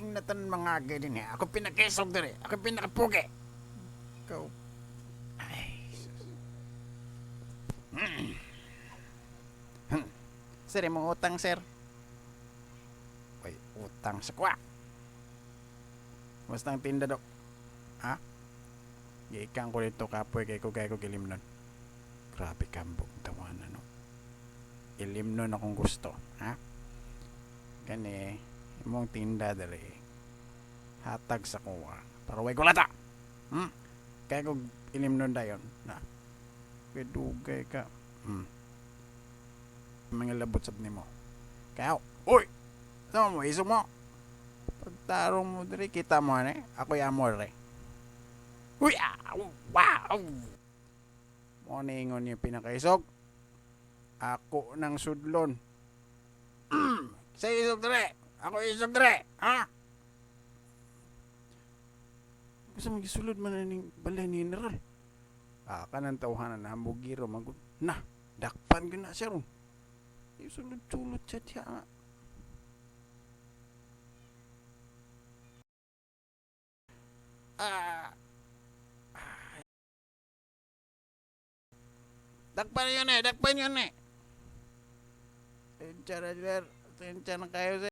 Ingna tanan mga agay din eh. Ako pinakaisog diri. Ako pinakapugi. Ikaw. Ay, sus. Sir, imong utang, sir. Uy, utang sa kwa. Basta ang tinda, dok. Ha? Giikang ko dito kapoy kay ko gilimnon. Grabe kambog tawanan, no. Ilimnon akong gusto, ha? Gani, imong tinda diri. Hatag sa kuwa. Para way kulata. Kaya ko ilimnon dayon. Na. Kay dugay ka. Mga labot sab nimo. Kaya, uy! Sama mo, isog mo. Pagtarong mo diri, kita mo ani. Ako'y amor eh. Uy! Ah, wow! Mo ningon yung pinakaisog. Ako ng sudlon. Sa isog dire. Ako isog dire. Ha? Gusto mo gisulod man na ning balay ni General. Ah, kanang tawhanan na hambugiro magud. Na, dakpan gyud na siya ron. Isulod-sulod siya diha nga. Ah. Dakpan yun eh, dakpan yun eh. Tensya na, sir. Tensya na kayo, sir.